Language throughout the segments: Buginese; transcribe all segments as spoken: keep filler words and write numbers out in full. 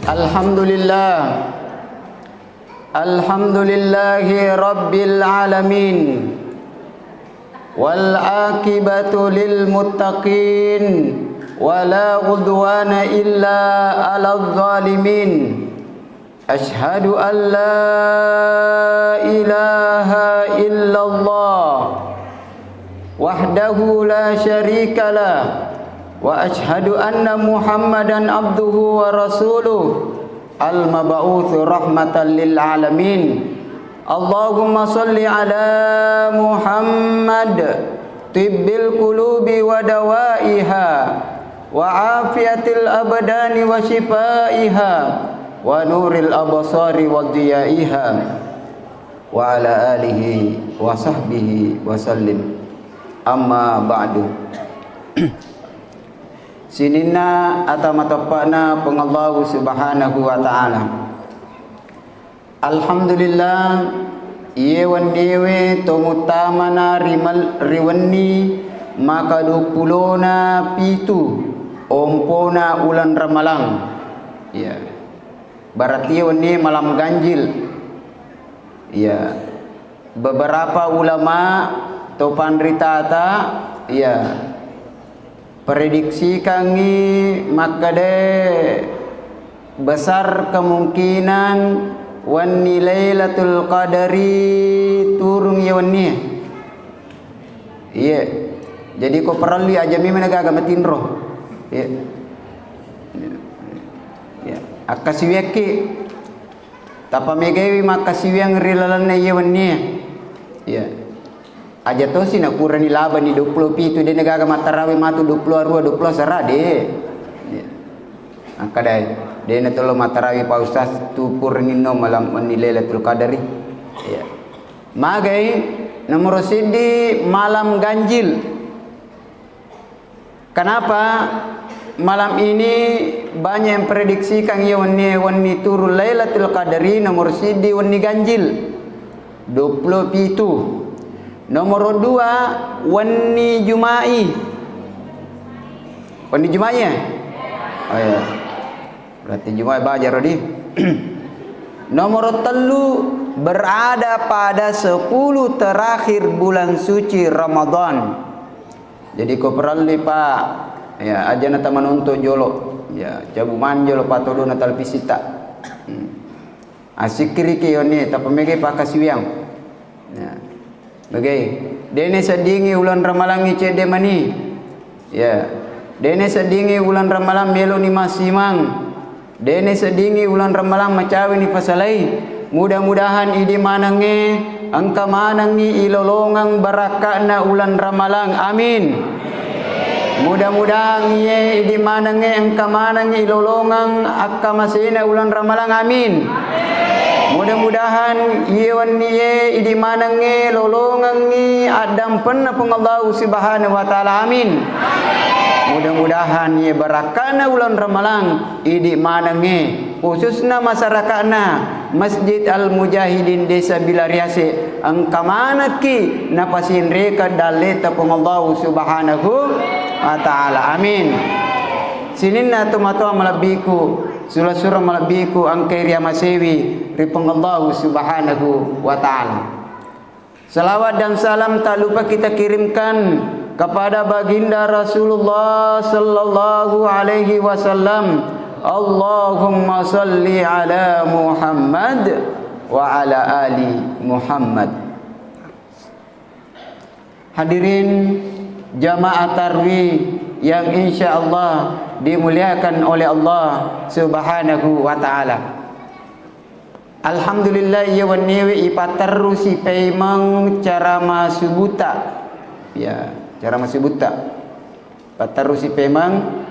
Alhamdulillah. Alhamdulillahi rabbil alamin. Wal aqibatu lil muttaqin. Wa la udwana illa alal zalimin. Asyhadu an la ilaha illallah wahdahu la syarikalah, wa asyhadu anna Muhammadan abduhu wa rasuluh, al-mab'uts rahmatan lil alamin. Allahumma shalli ala Muhammad, tibbil qulubi wa dawaiha, wa afiyatil abdani wa syifaiha, wa nuril absari wa dhiyaiha, wa ala alihi wa sahbihi wa sallim. Amma ba'du. Sininna ata mateppa'na Puang Allahu Subhanahu wa Ta'ala. Alhamdulillah, iye wenniewe tomuttamana ri mal-, ri wenni maka duappulona pitu ompona uleng Ramalang. Iya. Berarti iye wennie malam ganjil. Iya. Beberapa ulama to panritata, iya, prediksikangngi makkeda besar kemungkinan wenni Lailatul Qadari turung iye wennie. Iye. Jadi ko parellu aja memang gaga matinro. Iye. Iya. Akkasiwiakki. Tapamegaiwi makkasiwiang ri lalenna iye wennie. Iya. Aja tosi nakurani labani duappulo pitu, de' nagaga mattarawe matu duappulo arua, duappulo asera, de'. Iya. Akkadai, de' natollo mattarawe Pak Ustaz, tu purani no malam wenni Lailatul Qadari. Iya. Magai nomoro siddi malam ganjil. Kenapa malam ini banyak yang prediksikan iye wenni, wenni turun Lailatul Qadri, nomor siddi wenni ganjil, duappulo pitu. Nomor dua, wenni Juma'i. Wenni Juma'i, ya? Oh, ya. Berarti Juma'i baja ro di. Nomor tellu, berada pada sepuluh terakhir bulan suci Ramadan. Jadi ko parelli, Pak, ya, aja na tamanonto jolo. Ya, cabu manjolo patodona talpisitta. Hmm. Assikkiriki wenni, tappa megai pakkasiwiang. Ya. Megai. Dene seddingi uleng Ramalangngi cedde mani. Ya. Dene seddingi uleng Ramalang meloni massimang. Dene seddingi uleng Ramalang macaweni pasalai. Mudah-mudahan idi manengnge engka manengngi ilolongeng barakka'na uleng Ramalang. Amin. Mudah-mudahan iye idi manengnge engka manengngi ilolongeng akkamasena uleng Ramalang. Amin. Mudah-mudahan iye wenniye idi manengnge lolongengngi addampenna Puang Allahu Subhanahu wa Ta'ala. Amin. Mudah-mudahan iye barakka'na uleng Ramalang idi manengnge, khususna masyarakatna Masjid Al Mujahidin Desa Bilariase, engka manekki napasinrekeng dalleta Puang Allahu Subhanahu wa Ta'ala. Amin. Sininna tomatoa malebbiku, sura-sura malebbiku engkai riamasewi ri Puang Allahu Subhanahu wa Ta'ala. Salawat dan salam tak lupa kita kirimkan kepada baginda Rasulullah sallallahu alaihi wasallam. Allahumma salli ala Muhammad wa ala ali Muhammad. Hadirin jamaah tarwih yang insya Allah dimuliakan oleh Allah Subhanahu wa Ta'ala. Alhamdulillah, iya wenniwe ipatterrusi paimeng carama subuta. Ya, carama subuta. Patterrusi paimeng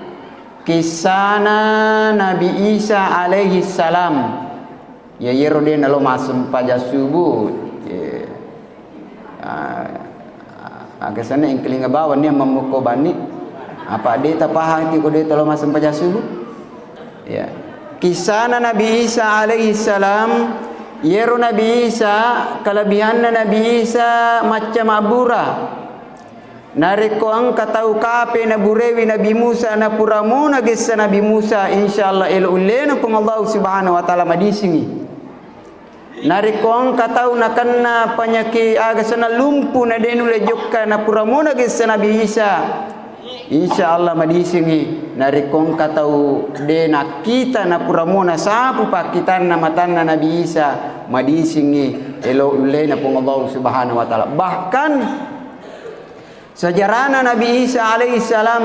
kissana Nabi Isa alaihi salam. Ya, iyero de nalo massempajang subuh. Ya. Ah, aga senna engkalinga bawang ni mammukko banni. Apa de tapahang ki ko de talo massempajang subuh? Ya. Kisahna Nabi Isa alaihi salam, yero Nabi Isa, kelebihanna Nabi Isa macca mabbura. Narekko engka tau kape naburewi Nabi Musa, napura mo nagessa Nabi Musa, insya Allah elo ullena Puang Allah Subhanahu wa Ta'ala madisingi. Narekko engka tau nakenna panyaki aga senna lumpu na de nulle jokka, napura mo nagessa Nabi Isa, insya Allah madisingi. Narekko engka tau de nakkita, napura mo nasapu pakkitanna matanna Nabi Isa, madisingi elo ullena Puang Allah Subhanahu wa Ta'ala. Bahkan sejarahna Nabi Isa alaihissalam,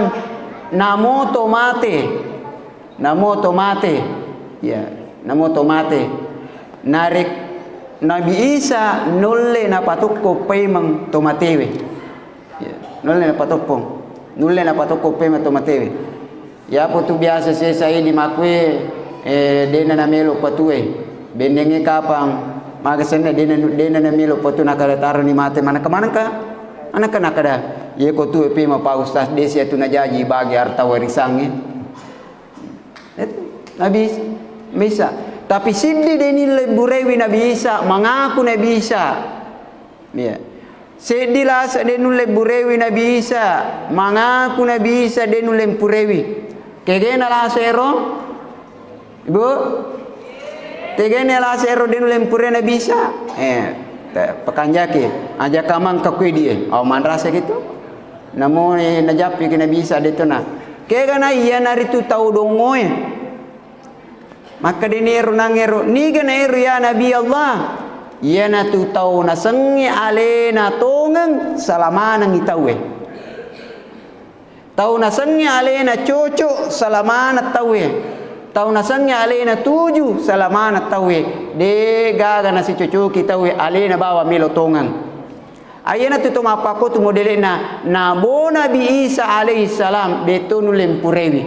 namo to mate, namo to mate, ya, namo to mate. Narek-, Nabi Isa nulle napatokko paimeng to matewe. Ya, nulle napatokko, nulle napatokko paimeng to matewe. Yapo tu biasa sesa idi makkue, eh, dena namelo patue. Bennengnge kapang, maga senna dena, dena namelo patu nakada taroni mate manengka-manengka. Anengka nakada, "Ye ko tue pe ma Pak Ustaz, desi atu najaji bagi harta warisangnge." Itu, Nabi Isa. Tapi siddi de nille burewi Nabi Isa, mangaku Nabi Isa. Iya. Seddi lasa de nulle burewi Nabi Isa, mangaku Nabi Isa de nulle mpurewi. Kegena lasa ero? Ibu? Tegena lasa ero de nulle mpurewi Nabi Isa? Eh, te-, pakanjaki. Aja kamang kakui die. Au manrasa gitu. Namo, eh, najappi ki Nabi Isa de tona. Kegana iya naritu tau dongoe. Makkedani ero nangero, "Niga na ero ya Nabi Allah?" "Iyanatu tau nasengnge alena tongeng, salamanengngi tauwe. Tau nasengnge alena cocok, salamaneng tauwe. Tau nasengnge alena tuju, salamaneng tauwe. De gaga nasicocoki tauwe alena bawa melo tongeng." Ayanatu to mappakkotu modele'na, nabo Nabi Isa alaihissalam, de to nulle mpurewi.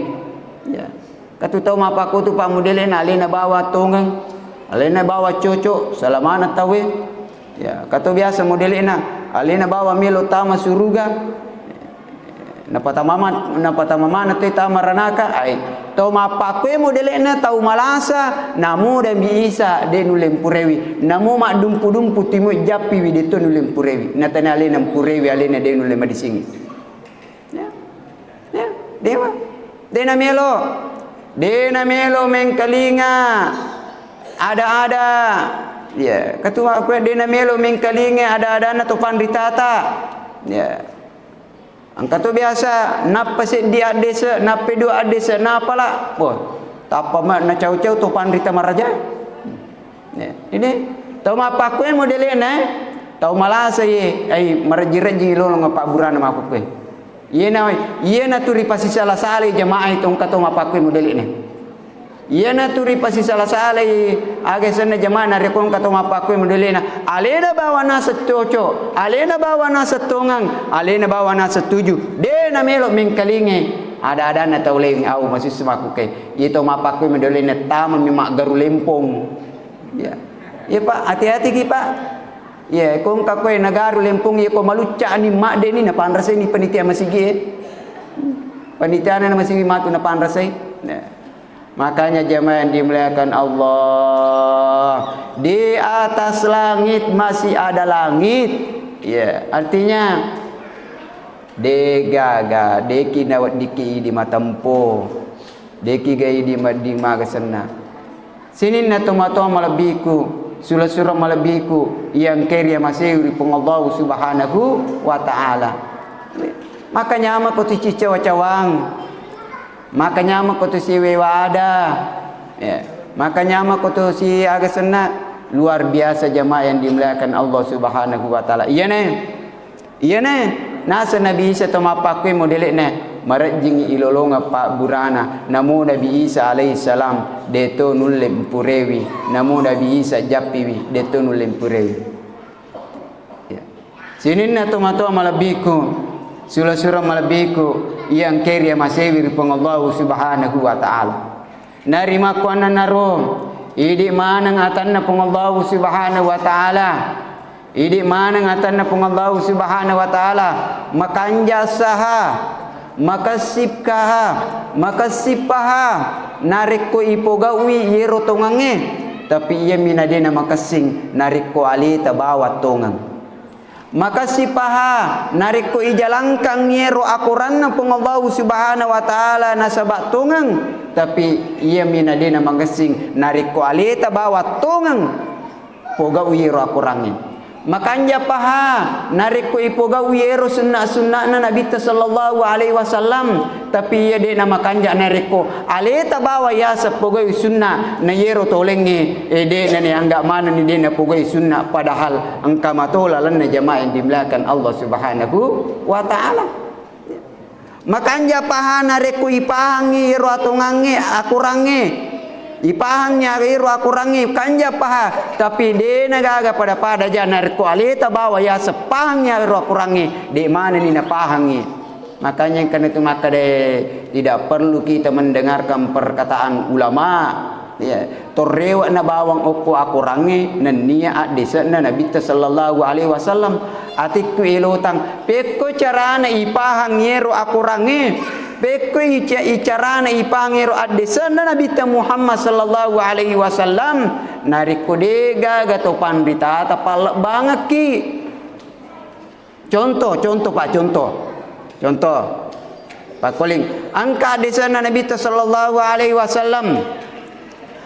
Ya. Katu tau mappakkotu pa modele'na, alena bawa tongeng, alena bawa cocok, salamana tauwe. Ya, katu biasa modele'na, alena bawa melo tama suruga. Napatama ma-, napatama mana te tama ranaka, ai. To mappakkue modele'na tau malasa, namo Nabi Isa de nulle mpurewi. Namo maddumpu-dumpu timui jappiwi de to nulle mpurewi. Natani alena mpurewi, alena de nulle madisingi. Ya. Ya, dewa. De namelo. De namelo mengkalinga ada-ada. Ya, katu makkue de namelo mengkalinga ada-adana to panritata. Ya. Engka to biasa, nappa seddi addese, nappa dua addese, napala. Wah, tappa ma-, nacau-cau to panrita maraja. Ya, ini tau mappakkue modele'na, eh. Tau malasa ye, ai, marejji-rejji lolong pabburana makkukkue. Iyena, iyena tu ripasisala-salai jamaah itu engka tau mappakkue modele'na. Iyanatu ripasisala-salai aga senna jamaah narekko engka to mappakkue modele'na. Alena bawa naseng cocok, alena bawa naseng tongeng, alena bawa naseng tuju. De namelo mengkalinge ada-adanna tau laing au masissu makkuke. Iye to mappakkue modele'na tamami maggaru lempong. Ya. Iya, Pak, hati-hati ki, Pak. Iya, ko engka koe nagaru lempong, iya ko malucca'ni, maddeni napanrasai ni panitia masigi e. Panitiana na masigi matu napanrasai. Ya. Makanya jamaah yang dimuliakan Allah, di atas langit masih ada langit. Ya, artinya, de gaga, deki naweddikki idi matempo, deki ga idi madding maga senna. Sininna tomatoa malebbiku, sula-sura malebbiku, iya engkae riamasewi ri Puang Allahu Subhanahu wa Ta'ala. Maka nyamako tu cicawa-cawang. Maka nyamako tu siwewa ada. Ya. Maka nyamako tu si aga senna. Luar biasa jamaah yang dimuliakan Allah Subhanahu wa Ta'ala. Iyane. Iyane, naseng Nabi Isa to mappakkue modele'na, marejjingi ilolongeng pabburana, namo Nabi Isa alaihissalam, de to nulle mpurewi, namo Nabi Isa jappiwi, de to nulle mpurewi. Ya. Sininna tomatoa malebbiku, sula-sura malebbiku, iya engkae riamasewi ri Puang Allahu Subhanahu wa Ta'ala. Narimakkuannanaro, idi maneng atanna Puang Allahu Subhanahu wa Ta'ala. Idi maneng atanna Puang Allahu Subhanahu wa Ta'ala. Makanja saha, makessipkaha, makessippaha, narekko ipogau'i yero tongengnge, tapi iyami nadena makessing narekko aleta bawa tongeng. Makessing paha narekko ijalangkang iyero akoranna Puang Allahu Subhanahu wa Ta'ala nasaba tongeng, tapi iyami na de' namagessing narekko aleta bawang tongeng pogau iyero akorangnge. Makanja paha narekko ipogau iyero sunna-sunna'na Nabitta sallallahu alaihi wasallam, tapi iya de' namakanja narekko aleta bawang yaseng pogau sunna na iyero tolengnge, eh, de' naniangga manenni de' napogau sunna, padahal engka mato lalenna jamaah yang dimuliakan Allah Subhanahu wa Ta'ala. Makanja paha narekko ipahangngi iyero atongangnge, akorangnge. Ipahangngi iyero akorangnge, kanja paha, tapi de' nagaga pada-pada ja narekko aleta bawang yaseng pahangngi iyero akorangnge, de' manenni napahangngi. Makanya engkana tu makkeda, tidak perlu kita mendengarkan perkataan ulama. Ya, torrewe'na bawang okko akorangnge nennia addese'na Nabitta sallallahu alaihi wasallam. Atikku elotang, pekko carana ipahang iyero akorangnge, pekko ica-, icarana ipahang iyero addese'na Nabitta Muhammad sallallahu alaihi wasallam, narekko de' gaga to panritata pallebbangekki. Contoh, contoh, Pak, contoh. Contoh. Pakkoling. Engka hadisna Nabitta sallallahu alaihi wasallam.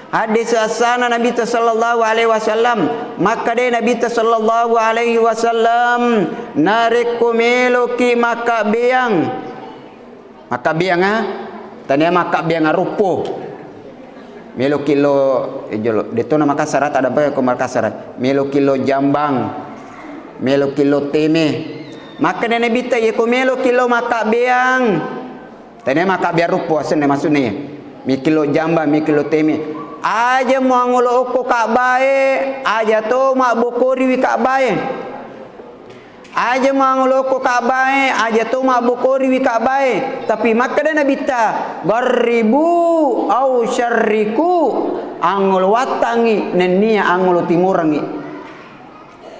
Hadis asana Nabitta sallallahu alaihi wasallam. Makkeda Nabitta sallallahu alaihi wasallam, narekko meloki makkabbeang. Makkabbeang, ah? Tania makkabbeang aruppo. Meloki lo, eh, jolo. Detto na Makassar, tak ada apa ko Makassar. Meloki lo jambang. Meloki lo teme. Makkeda Nabitta, "Yeko meloki lo makkabbeang." Tania makkabbeang aruppo asenna maksudna ya. Meki lo jambang, meki lo teme. Aja muangolo okko kabbae, aja to mabbokoriwi kabbae. Aja mangolokko Ka'bae, aja to mabbokoriwi Ka'bae. Tapi makkeda Nabitta, "Gharribu au syarriku," angolo wattangngi nennia angolo timorengngi.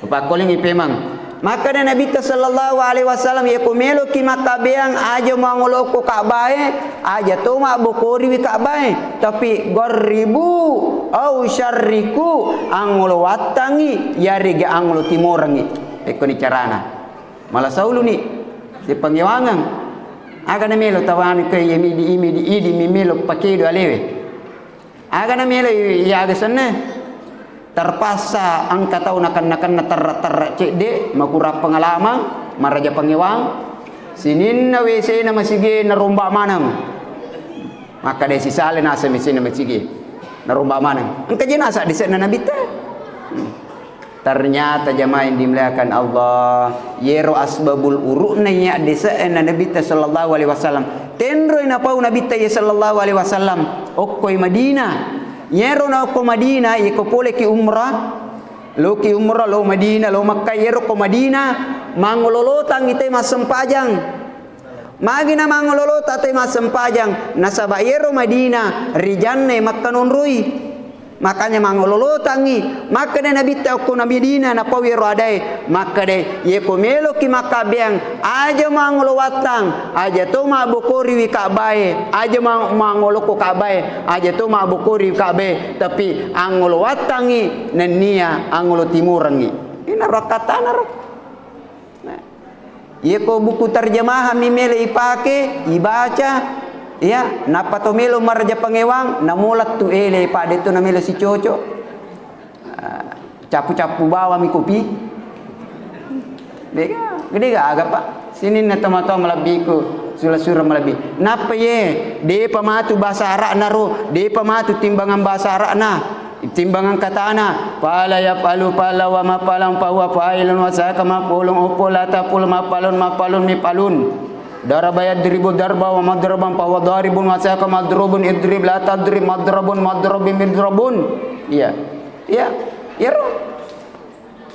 Upakkolingngi pemang. Makkeda Nabitta sallallahu alaihi wasallam, "Yako meloki makkabbeang, aja mangolokko Ka'bae, aja to mabbokoriwi Ka'bae. Tapi gharribu au syarriku, angolo wattangngi, yarega angolo timorengngi." Ekkoni carana. Mala sauluni, sipangewangeng. Aga namelo tawani ke ye midi, imidi, idi mi melo pakedo alewe. Aga namelo i-, iyaga senna. Terpaksa engka tau nakenna-kenna terra-terra cedde, makurang pengalamang, maraja pangewang. Sininna W C na masige naromba maneng. Makkeda sisale naseng W C na masige. Naromba maneng. Engka je naseng dese'na Nabitta. Hmm. Ternyata jamaah yang dimuliakan Allah, yero asbabul uru'na iya dese'na Nabitta sallallahu alaihi wasallam. Tenroi napau Nabitta iya sallallahu alaihi wasallam, okkoi Madinah. Yero na okko Madinah, yeko poleki umrah, loki umrah, lo Madinah, lo Makkah, yero ko Madinah, mangololotangngi te massempajang. Magi na mangololota te massempajang, nasaba yero Madinah, rijanna Makkah nonroi. Makanya mangololotangngi, makkeda Nabitta okko Madinah napau yero adae, makkeda, "Yeko meloki makkabbeang, aja mangolo wattang, aja to mabbokoriwi Ka'bae, aja ma-, mangolokko Ka'bae, aja to mabbokoriwi Ka'bae, tapi angolo wattangngi nennia angolo timorengngi." Inaro akkattana ro. Nah, yeko buku terjemahan mi melo ipake, ibaca, ya, nappa to melo maraja pangewang, namola tu ele, Pak, de to namelo sicoco. Ah, cappu-cappu bawang mi kopi. Dega, dega aga, Pak. Sininna tomatoa malebbiku, sura-sura malebbi. Nappa ye, depa matu bahasa Arabna ro, depa matu timbangan bahasa Arabna. Timbangan katana, fala yaf'alu fa'lan wa maf'alan fa huwa fa'ilun wa saka maf'ulun, ufu la taf'ulu maf'alun maf'alun mif'alun. Daraba yadribu darba wa madraban fa huwa daribun wa saka madrubun idrib la tadrib madrabun madrabin midrabun. Iya. Iya. Iya ro.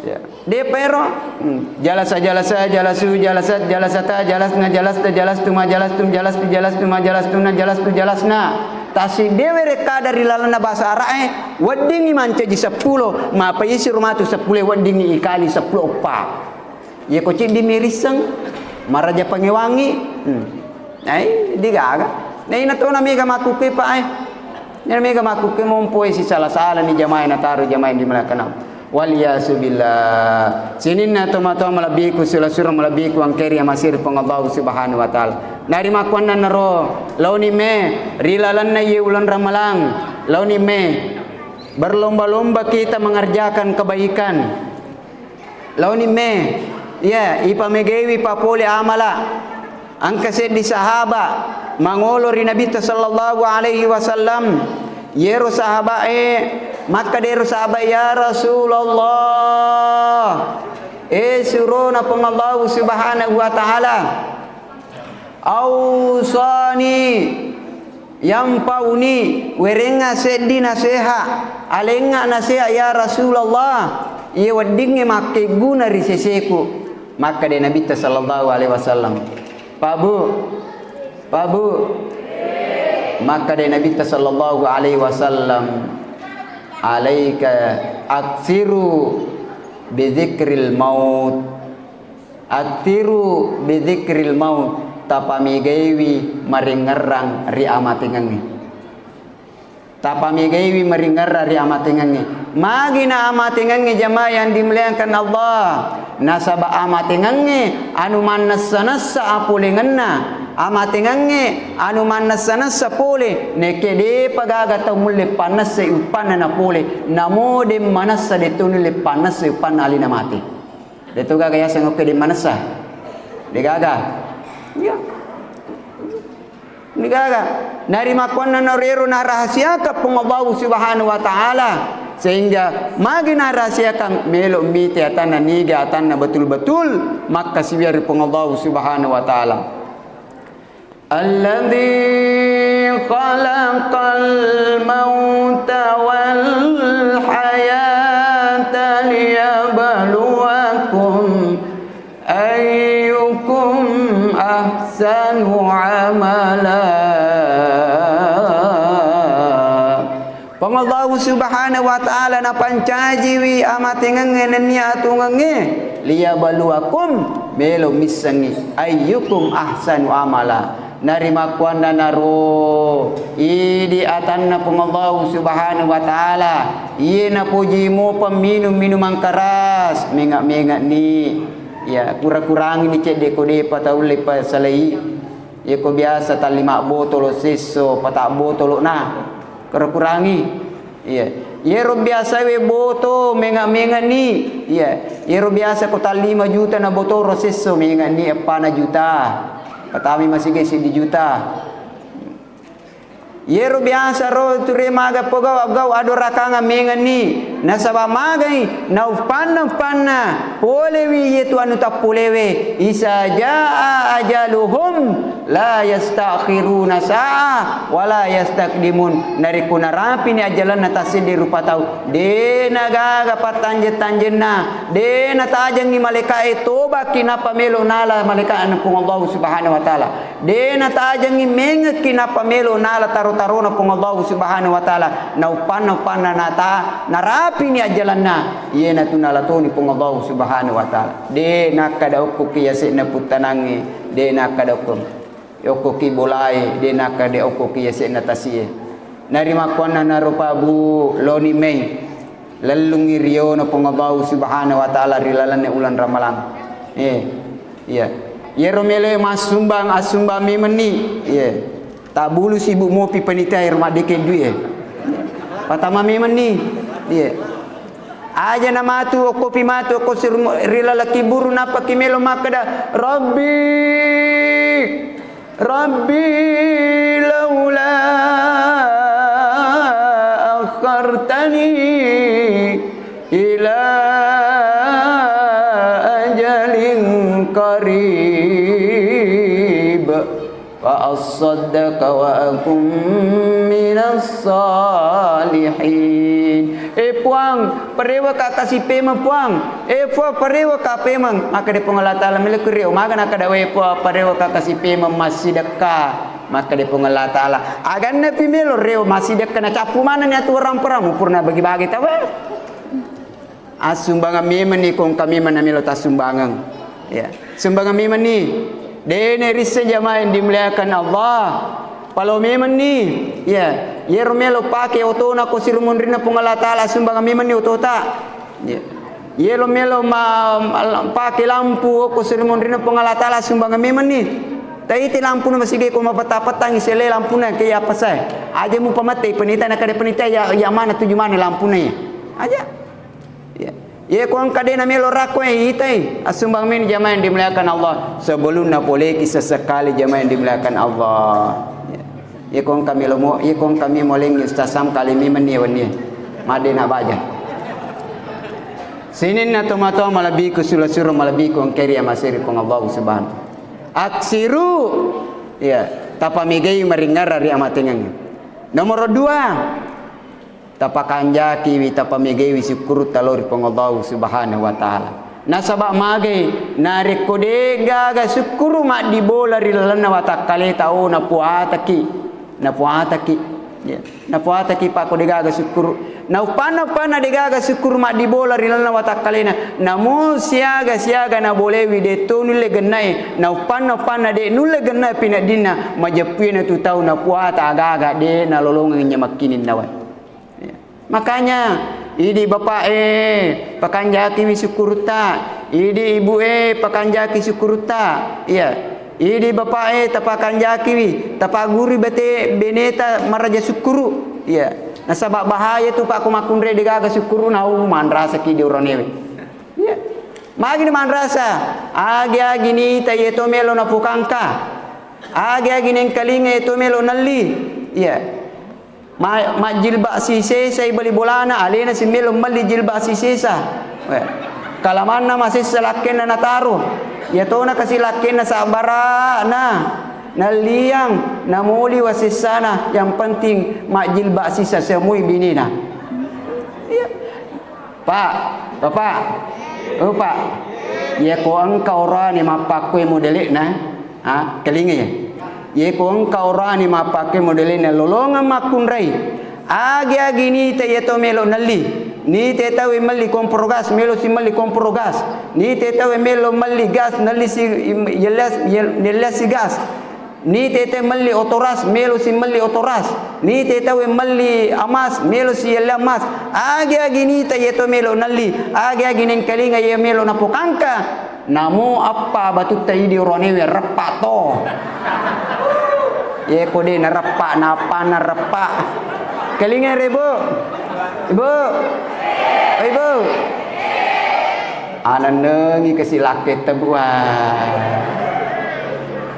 Iya. Depa ero. Hmm. Jalasa, jalasa, jalasu, jalasat, jalasata, jalasna, jalasta, jalastuma, jalastum, jalasti, jalastuma, jalastuna, jalastu, jalasna. Tasiddewe rekkada ri lalenna bahasa Arab e, weddingngi mancaji seppulo, mapa isiro matu seppulo weddingngi ikali seppulo eppa. Yeko ciddi mirisseng, maraja pangewangngi, hmm. Ai, digaga. Naina tona mega makkukue, Pak, e. Naina mega makkukue mompoe si sala-sala ni jamae nataro jamae di malakana. Wal iyazu billah. Sininna tomatoa malebbiku, sila-sila malebbiku, engkae ri amasiri Puang Allahu Subhanahu wa Ta'ala. Narimakkuannanaro, laoni me ri lalenna iye uleng ramalang, laoni me berlomba-lomba kita mengerjakan kebaikan. Laoni me, iya, ipamegaiwi papole amala. Engka seddi sahaba mangolo ri Nabitta sallallahu alaihi wasallam. Yero sahabae, makkeda ero sahabae, "Ya Rasulullah, e surona Puang Allahu Subhanahu wa Ta'ala, ausani, yampauni, werengnga seddi naseha, alengnga naseha, ya Rasulullah, iye weddingnge makkegguna ri seseku." Makkeda Nabitta sallallahu alaihi wasallam, "Pak Bu, Pak Bu." Makkeda Nabitta sallallahu alaihi wasallam, "Alaika aksiru bidzikril maut." Aksiru bidzikril maut, tapamegaiwi maringngerrang ri amatengengnge. Tapamegaiwi maringngerrang ri amatengengnge. Magi na amatengengnge, jamaah yang dimuliakan Allah? Nasaba amatengengnge anu mannessa-nessa apolengenna. Amatengengnge anu mannessa-nessa pole, nekke depa gaga tau mulle pannessai uppanna napole, namo de manessa de to nulle pannessai uppanna alena mate. De to gaga yaseng okke de manessa. De gaga. Iya. De gaga. Narimakkuannanaro ero narahasiakan Puang Allahu Subhanahu wa Ta'ala, sehingga magi narahasiakan, melo mite atanna, niga atanna betul-betul makkasiwiang ri Puang Allahu Subhanahu wa Ta'ala. Alladzi khalaqal mauta wal hayata liyabluwakum ayyukum ahsanu amala. Puang Allahu Subhanahu wa Ta'ala napancajiwi amatengengnge nennia atungengnge, liyabluwakum, melo missengngi, ayyukum ahsanu amala. Narimakkuannanaro, idi atanna Puang Allahu Subhanahu wa Ta'ala, iye napoji mopa minum minuman keras, menga-menga ni, ya, kura-kurangi ni cedde ko depa taulle pasalai. Yeko biasa tallima botolo sesso, pata botolo na, kura-kurangi. Iya. Yero biasa we boto menga-menga ni. Iya. Yero biasa ko tallima juta na botoro sesso, menga ni eppana juta. Patami masige seddi juta. Yero biasa ro ture maga pogau-gau adorakanga menga ni. Nasaba magai nauppanna-uppanna polewi yetu anu tappolewe. Isa jaa ajaluhum la yastakhiruna sa'a wa la yastaqdimun. Narekko narapini ajalanna tasseddi rupa tau, de nagaga pattanjeng-tanjenna, de natajengngi malaika'e tobaki nappa melo nala malaika'na Puang Allahu Subhanahu wa Ta'ala. De natajengngi mengekki nappa melo nala taro-tarona Puang Allahu Subhanahu wa Ta'ala. Nauppanna-uppanna nata-, narapini ajalanna, iyanatu nalatoni Puang Allahu Subhanahu wa Ta'ala. De nakkada okkoki yase'na puttanangnge, de nakkada okko. Okkoki bolae, de nakkada okkoki yase'na tasie. Narimakkuannanaro Pak Bu, loni mei. Lellungngi riyono Puang Allahu Subhanahu wa Ta'ala ri lalenna uleng Ramalang. Eh, iya. Yero melo massumbang, assumbang memenni. Iya. Tabbulu sibuk mopi panitia ero maddeke dui e. Patama memenni. Iya. Aja na matu, okkopi matu, okko sir-, ri laleng kuburu nappa ki melo makkeda, "Rabbi, Rabbi, laula akhartani ila ajalin qarib, fa assaddaqa wa akun minas salihin." Eh, Puang, parewaka kasi pemeng, Puang. Eh, Puang, parewaka pemeng. Makkeda Puang Allah Ta'ala, "Melo ku rio." Maga nakkeda, "Weh, Puang, parewaka kasi pemeng massidekka." Makkeda Puang Allah Ta'ala, "Agannapi melo rio massidekka, nacappu manenni atuwo rampa-rampa, purana bagi-bagi tawwe." Assumbangang memenni, ko engka memeng namelo tassumbangeng. Ya. Sumbangang memenni. De nerisseng jamaah yang dimuliakan Allah. Palo memenni. Ya. Yero melo pake otona ko sirumunrinna Puang Allah Ta'ala, sumbangang memenni otota. Iya. Yelo melo ma-, ma-, pake lampu ko seri monrina Puang Allah Taala sumbang memenni. Taiti lampuna masigi ko mapetta-pettangi selle lampuna ke iya pasai. Aja mu pamette penita na kada penita ya, ya mana tuju mana lampuna ya. Aja. Ya. Ye ko engka de na melo rako e itai, asumbang meni jamaah yang dimuliakan Allah. Sebelum napoleki sesekali jamaah yang dimuliakan Allah. Ya. Ye ko engka melo mo, ye ko engka mi molengi Ustaz Sam kali mi menni wenni. Made na baja. Sininna tomatoa malebbiku, sula-sura malebbiku, engkeri amaseri Puang Allah Subhanahu. Aksiru, ya, tapamegei maringara ri amatengengnge. Nomor dua, tapakanjakiwi, tapamegeiwi sukkurutta lao ri Puang Allah Subhanahu wa Ta'ala. Nasaba magai, narekko de gaga sukkuru maddibola ri lalenna watakkaleta, oh, napuataki. Napuataki. Ya. Napuataki, Pak, ko degaga sukkuru. Nauppanna-uppanna degaga sukkuru maddibola ri lalenna watakkalena. Namo siaga-siaga nabolewi, de to nulle gennae. Nauppanna-uppanna de nulle gennae pineddinna. Majeppuina tu tau napuata aga-aga de nalolongeng nyamakkininnawa. Ya. Makanya, idi bapak e, pakanjakiwi sukkurutta. Idi ibu e, pakanjaki sukkurutta. Iya. Idi bapak e, tapakanjakiwi, tapaguri bete beneta maraja sukkuru. Iya. Nasaba bahaya tu, Pak, ko makkunrai degaga sukkuru, nau manrasaki di oroanewe. Iya. Magi ni manrasa, agi-agi nita iye to melo napokangka. Agi-agi nengkalinga iye to melo nelli. Iya. Ma-, majjilbab sisesai bali bolana, alena si melo melli jilbab sisesa. Eh, kalamanna masessa lakkenna nataro. Iya tona kasi lakkenna sabbara'na. Nalliang, namoli wasessana, yang penting majjilbab sisa semui binena. Iya. Pak, Bapak, oh, Pak, iya ko engka orane mappakkue modele'na, ha, kelinga ya. Iya ko engka orane mappakkue modele'na lolongeng makkunrai. Agi-agi nita iya to melo nelli. Nita tau melli kompor gas, melo si melli kompor gas. Nita tau melo melli gas, nelli si, im-, yelles, yel-, yelles si gas. Nite tau melli oto ras, melo si melli oto ras. Nite tau melli emas, melo si yelle emas. Agi-agi nita iya to melo nelli, agi-agi nengkalinga iya melo napokangka. Namo appa batutta idi oroanewe reppa to. Ye ko de nareppa, nappa nareppa. Kelinga re, Bu. Ibu. Ibu. Anennengi kasi lakketta, Bu, ah.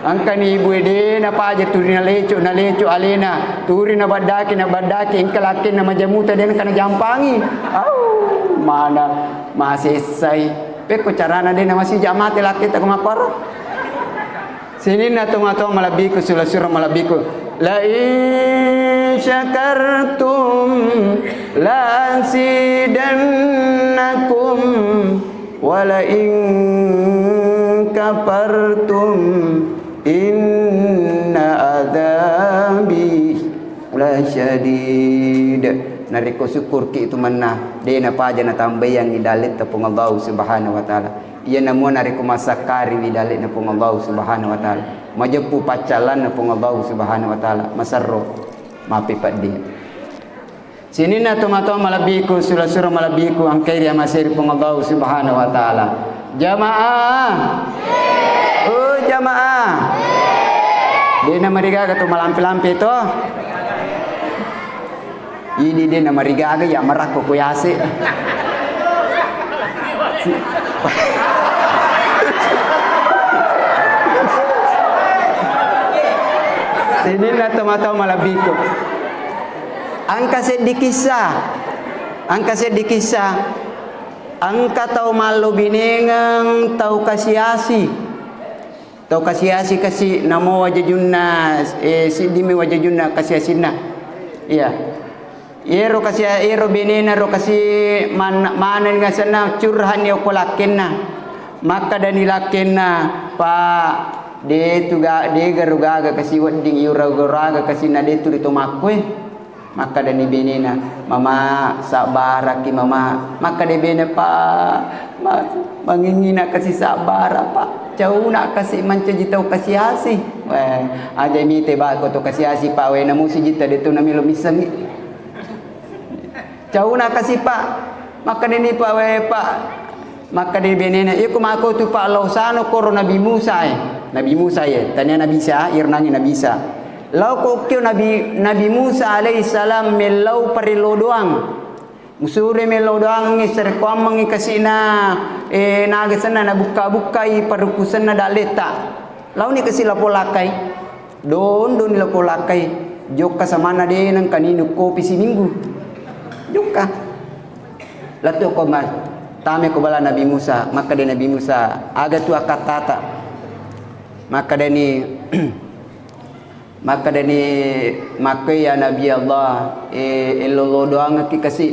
Engkani ibu e de napaja turi naleco, naleco alena, turi nabaddaki, nabaddaki, engka lakkenna majamuta de engka najampangi. Au, mana masessai. Pekko carana de namasija mate lakketta ko mapparo. Sininna tomatoa malebbiku, sula-sura malebbiku. La in syakartum la azidannakum wa la in kafartum inna adzabi lasyadid. Narekko sukkurki tu manna, de napaja natambaiangngi dalletta Puang Allahu Subhanahu wa Ta'ala. Iyana mua narekko massakkariwi dalle'na Puang Allahu Subhanahu wa Ta'ala, majeppu paccallanna Puang Allahu Subhanahu wa Ta'ala, maserro mappepeddi. Sininna tomatoa malebbiku, sura-sura malebbiku, engkai riamaseri Puang Allahu Subhanahu wa Ta'ala. Jamaah. Oh, jamaah. Dena marigaga tu malampe-lampe to. Idi de namarigaga ya marakko ko yase. Sininna tomatoa malebbiku. Engka seddi kissa. Engka seddi kissa. Engka tau mallobinengeng, tau kasi-asi. Tau kasi-asi kasi namo wajajunna, eh, siddimi wajajunna kasi-asinna. Iya. Iyero kasi, iyero benena ro kasi man-, maneng asenna curhatni okko lakkenna. Makkedani lakkenna, "Pak, de tu ga-, de garu gaga kasi wedding, iyura garu gaga kasi na de tu ri tomakku e." Makkedani benena, "Mama, sabbaraki, Mama." Makkeda bene, "Pa, ma-, mangingina kasi sabbara, Pa. Cauna kasi mancaji tau kasi-asi." Weh, aja mite bako to kasi-asi, Pa, weh, namusi jitta de tu namelo missengi. "Cauna kasi, Pa." Makkedani, "Pak, we, Pak," makkedani benena, "Iko mako tu, Pak, lao sano koro Nabi Musa e." Nabi Musa e, tania Nabi Isa, irnangi Nabi Isa. "Lao ko kio Nabi, Nabi Musa alaihi salam mellau parello doang. Musure mellau doangengngi sarekkoammengngi kasina, eh, naga senna nabukka-bukkai parukku senna dalletta. Laoni kasi lapong lakkai." Dondoni lapong lakkai, jokka samanna de nengka ninung kopi siminggu. Jokka. Lettu ko ma-, tame ko bala Nabi Musa, makkeda Nabi Musa, "Aga tu akkattata?" Makkedani, makkedani, "Makkoi ya Nabi Allah, eh, ello doangekki kasi,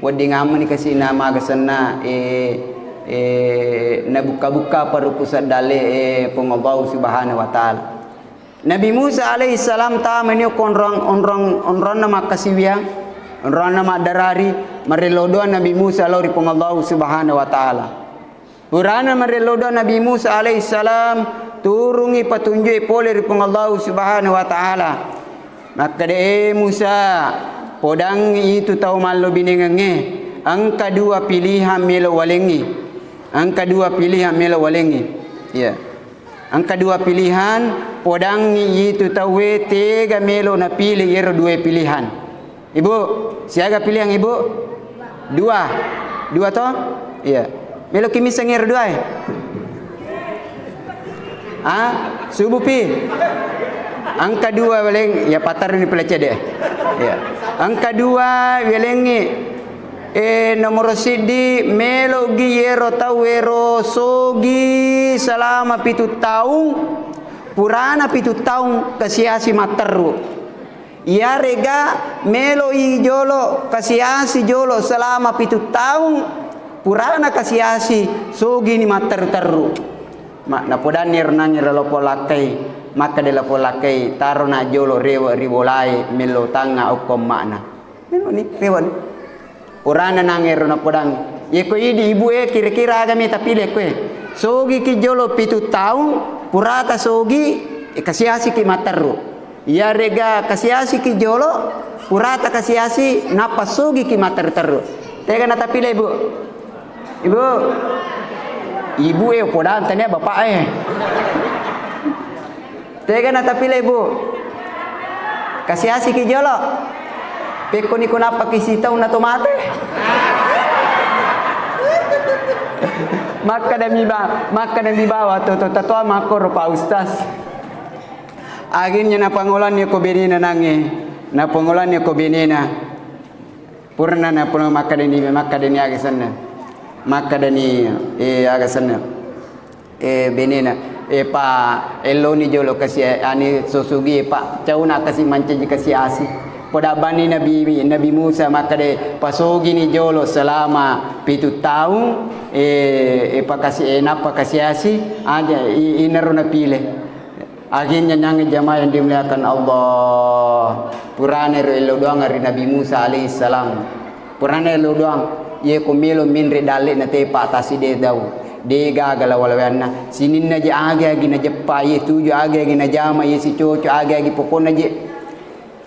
wedding ammeni kasi na maga senna, eh, eh, nabukka-bukka parukku seddalle, eh, Puang Allah Subhanahu wa Ta'ala." Nabi Musa alaihi salam tamani okko onrong, onrong, onronna makkasiwiang, onronna maddarari, marello doang Nabi Musa lao ri Puang Allahu Subhanahu wa Ta'ala. Purana marello doang Nabi Musa alaihi salam, turungi patunjue pole ri Puang Allahu Subhanahu wa Ta'ala. Makkeda, "Eh Musa, podangngi itu tau mallobinengengnge, engka dua pilihan melo walengngi. Engka dua pilihan melo walengngi." Iya. Engka dua pilihan, podangngi itu tauwe tega melo napile iyero dua pilihan. Ibu, siaga pilihan Ibu? Dua. Dua to? Iya. Melo ki misseng iyero dua e? Ah, subupi. Engka dua weleng, ya patarni pela cede. Iya. Engka dua welengngi. Eh, nomoro siddi, melo'gi iyero tau ero sogi selama pitu taung, purana pitu taung kasiasi matteru. Iyarega melo'i jolo kasiasi jolo selama pitu taung, purana kasiasi sogini matteru-teru. Ma-, napodanni ero nangnge ro lapong lakkai, makkeda lapong lakkai, "Tarona jolo rewe ri bolae, mello tangnga okko emma'na." Meloni, reweni. Purana nangero napodang. Yeko idi ibu e, kira-kira aga meta pile koe? Sogiki jolo pitu taung, purata sogi, e, kasiasiki matteru. Iyarega kasiasiki jolo, purata kasiasi, nappa sogiki matteru-teru. Tega natapile, Ibu? Ibu? Ibu e, podang tania bapak e. Tega natapile, Ibu? Kasiasiki jolo. Pekkoni ko nappaki sitaung na to mate. Makkadami ba-, makkadami bawa to, to tatoa makkoro Pak Ustaz. Akhirnya napangolanni ko benena nangnge. Napangolanni ko benena. Purana napulo makkadani, makkadani aga senna. Makkadani, eh, aga senna. Eh, benena. Eh, pa, elloni jolo kasi, ani sosugi, pa, cauna kasi mancaji kasiasi. Poda bani Nabi, Nabi Musa makkada, pasogini jolo selama pitu taung, eh, eh, pakasi, eh, nappa kasiasi, aja, i-, inaro napile. Akhirnya, nyange jamaah yang dimuliakan Allah, purana ro ello doang ri Nabi Musa alaihissalam. Purana ello doang, ye ko melo menre dalle na tepa tasi de dau. De gaga lawa-lawanna. Sininna je agi-agi najeppa, ye tuju agi-agi najama, ye sicoco agi-agi pokona je.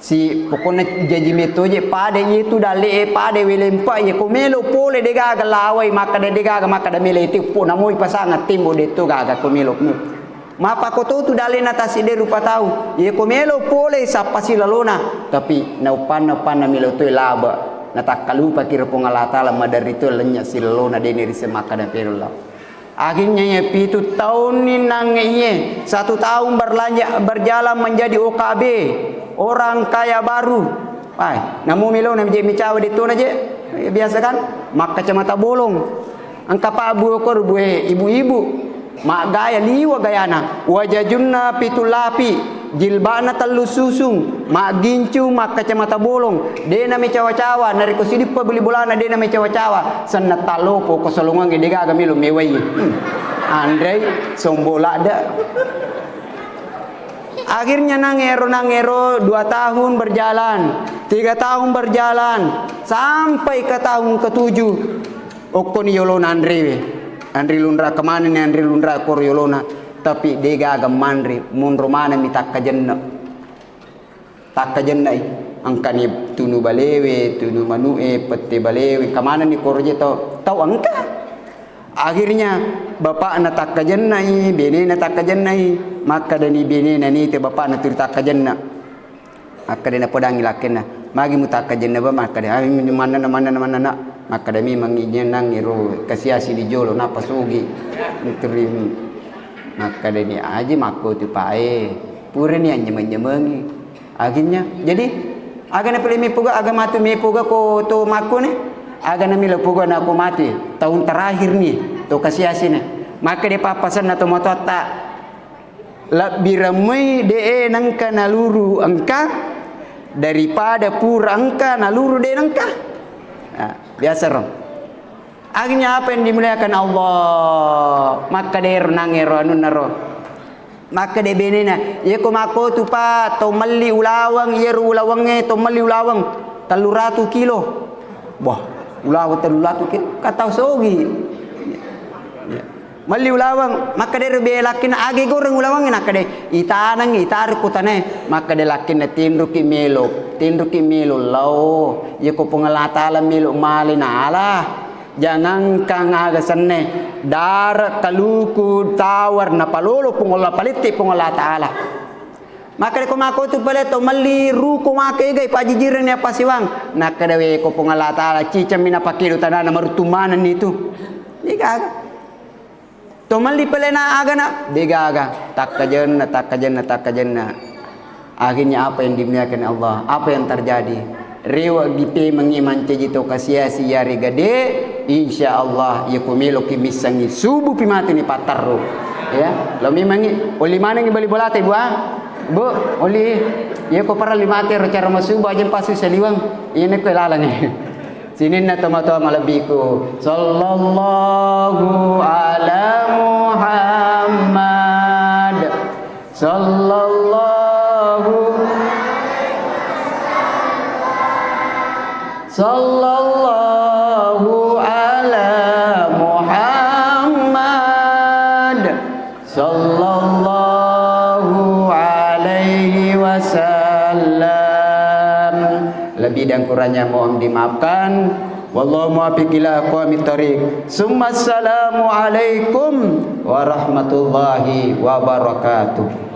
Si, pokona jaji metto je, pada iyetu dalle'e, pada welempa, ye ko melo pole de gaga lawai, makkada de gaga, makkada melo itu po, namoi pasang attimbo de to gaga ko melo. Mappakototu dalle'na tassidde rupa tau, ye ko melo pole sappa silalona, tapi nauppanna, uppanna melo toi laba, natakkalupaki ro Puang Allah Taala, maderri to lenya silalona, de nerisse makkada pelo lao. Akhirnya, iye pitu taunni nangnge iye, satu tahun berlanja-, berjalan menjadi O K B, orang kaya baru. Ai, namu melo na je micawa de tona je. Biasa kan? Makkacamata bolong. Engka pa bue kor bue ibu-ibu. Maggaya liwa gayana. Wajajunna pitu lapi. Jilba'na tellu susung, maggincu, makkacamata bolong, de namicawa-cawa, narekko sidippa buli bolana de namicawa-cawa, senna tallopo ko solongangnge de gaga melo mewai. Hmm. Anrei, sombo ladde. Akhirnya nangero, nangero, dua tahun berjalan, tiga tahun berjalan, sampai ke tahun ketujuh. Okkoni yolona anrewe. Anre lunra, kemanani anre lunra koro yolona. Tapi de gaga manre, monro manengmi takkajenna. Takkajenna i. Engkani tunu balewe, tunu manu'e, pette balewe, kamanani koroje tau, tau engka. Akhirnya bapakna takkajennai, benena takkajennai, makkadani benena nite bapakna tuli takkajenna. Makkada napodangi lakkenna, "Magi mutakkajenna, Ba?" Makkada, "Ah, mannana, mannana, mannana." Makkada, "Memang ijennang ero kasiasi di jolo, napa sogi." Teri-, makkadani, "Aji makko tu pae, purani anyameng-nyamengi." Akhirnya, jadi, aga napile mepoga, aga matu mepoga ko to makkone, aga namile poga nako mati, tahun terakhir ni, to kasiasi ne. Makkada pappasenna to matoatta, Lebbi remmoi de'e nengka naluru engka daripada pura engka naluru de' nengka. Nah, biasa ro. Akhirnya apa yang dimuliakan Allah? Makkada ero nangero anunna ro. Makkada benena, "Yeko makkotu pa, to melli ulaweng, yero ulawengnge to melli ulaweng tellu ratu kilo." Wah, ulaweng tellu ratu kilo, katau sogi. Ya. Melli ulaweng, makkada ero be lakkenna, "Aga goreng ulawengnge?" Nakkada, "Itaneng, itaru ku tanae." Makkada lakkenna, "Tinroki melo, tinroki melo lao. Yeko Puang Allah Taala melo male nala. Jangankan aga senne, dare, kaluku, tawar, napalolo Puang Allah, paletti Puang Allah Taala." Makkada, "Ko makkotu pale to melli ruko makegai pajijireng ni apa siwang." Nakkada, "We ko Puang Allah Taala, cicammi napakedo tanana maruttung manenni tu." Degaga. To melli pale na agana, degaga. Takkajenna, takkajenna, takkajenna. Akhirnya apa yang dimuliakan Allah? Apa yang terjadi? Rewe' gi pemengngi mancaji to kasiasi yarega de', insya Allah, yeko meloki missengngi subupi matu ni patterru. Ya, lo memengngi, oli manengngi bali bolata, Ibu, ah? Bu, oli, yeko parelli mate ro cara masubu aja pasu saliweng. Iyana ko lalangngi. Sininna tomatoa malebbiku. Sallallahu ala Muhammad. Sallallahu, sallallahu ala Muhammad. Sallallahu alaihi wasallam. Lebih dan kurangnya mohon dimaafkan. Wallahu muwaffiq ila aqwamit thariq. Summa assalamu alaikum warahmatullahi wabarakatuh.